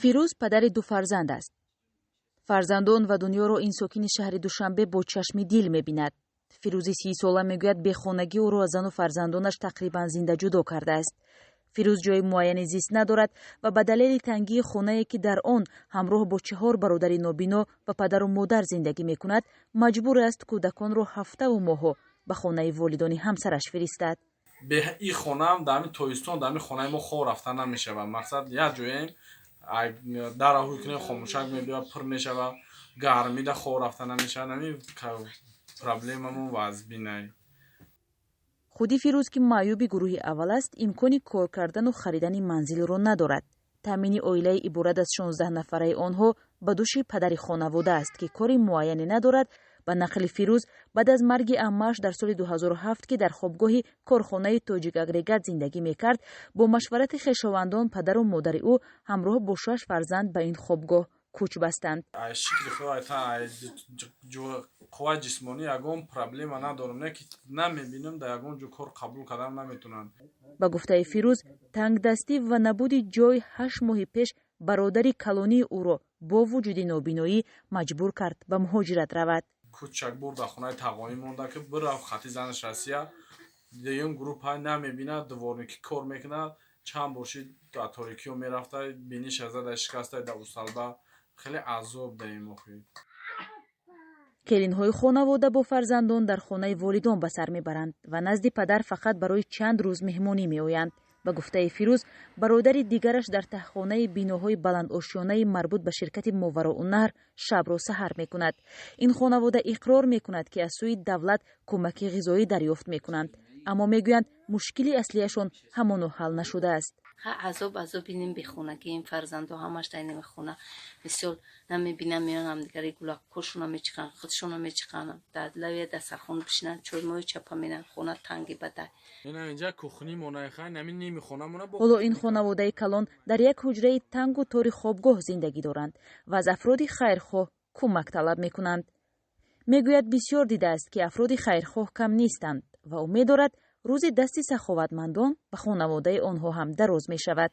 Фирӯз падари ду фарзанд аст. Фарзандон ва дунёро ин сокини шаҳри Душанбе бо чашми дил мебинад. Фирӯзи 30-сола мегӯяд, бехонагӣ ӯро аз зану фарзандонаш тақрибан зинда ҷудо кардааст. Фирӯз ҷои муайяне зист надорад ва ба далели тангии хонае, ки дар он ҳамроҳ бо чаҳор бародари нобино ва падару модар зиндагӣ мекунад, маҷбур аст кӯдаконро ҳафтаву моҳҳо ба хонаи волидони ҳамсараш фиристад. И хонаам дар ҳамин тобистон дар ҳамин хонаи мо хоб рафта намешавад. Мақсад, як ҷоем, дара ҳуй кунем, хомӯшак мебиёд, пур мешавад, гармида хоб рафта намешавад. Ҳамин проблемамон вазбинай. Худи Фирӯз, ки маъюби гурӯҳи аввал аст, имкони кор кардану харидани манзилро надорад. Таъмини оилаи иборат аз 16 нафараи онҳо ба дӯши падари хонавода аст, ки кори муайяне надорад. Ба нақли Фирӯз, баъд аз марги аммааш дар соли 2007, ки дар хобгоҳи корхонаи Тоҷик Агрегат зиндагӣ мекард, бо машварати хешовандон падару модари ӯ ҳамроҳ бо шаш фарзанд ба ин хобгоҳ кӯч бастанд. Шикри худо, қувваи ҷисмонӣ ягон проблема надорам, не ки намебинам, дар ягон ҷо кор қабул кардан наметавонам. Ба гуфтаи Фирӯз, тангдастӣ ва набуди ҷой 8 моҳи пеш бародари калонии ӯро бо вуҷуди нобиноӣ маҷбур кард ба муҳоҷират равад. Кӯчак бур дар хонаи тағоӣ монда, ки бирафт хати занаш Россия. Дуюм группа намебинад, дворникӣ кор мекунад. Чанд бор шид, дар торикиҳо мерафта, биниша зада шикаста, дар усалба хеле азоб даем охи. Келинҳои хонавода бо фарзандон дар хонаи волидон ба сар мебаранд ва назди падар фақат барои чанд рӯз меҳмонӣ меоянд. Ба гуфтаи Фирӯз, бародари дигараш дар таҳхонаи биноҳои баландошёнаи марбут ба ширкати Мовароуннаҳр шабро саҳар мекунад. Ин хонавода иқрор мекунад, ки аз сӯи давлат кӯмаки ғизоӣ дарёфт мекунанд, аммо мегӯянд, мушкили аслиашон ҳамоно ҳал нашудааст. Азоб, азоб бинем, бехонагием, фарзандо ҳамаш дар инами хона. Мисол, намебинам, меён, ҳамдигари гулаккошона мечиқанд, худшона мечиқанд, дар лави дастархон бишинанд, чоймои чапа меранд, хона танги бадай. Ҳоло ин хонаводаи калон дар як ҳуҷраи тангу тори хобгоҳ зиндагӣ доранд ва аз афроди хайрхоҳ кӯмак талаб мекунанд. Мегӯяд, бисёр дидааст, ки афроди хайрхоҳ кам нестанд, ва умед дорад, рӯзи дасти саховатмандон ба хонаводаи онҳо ҳам дароз мешавад.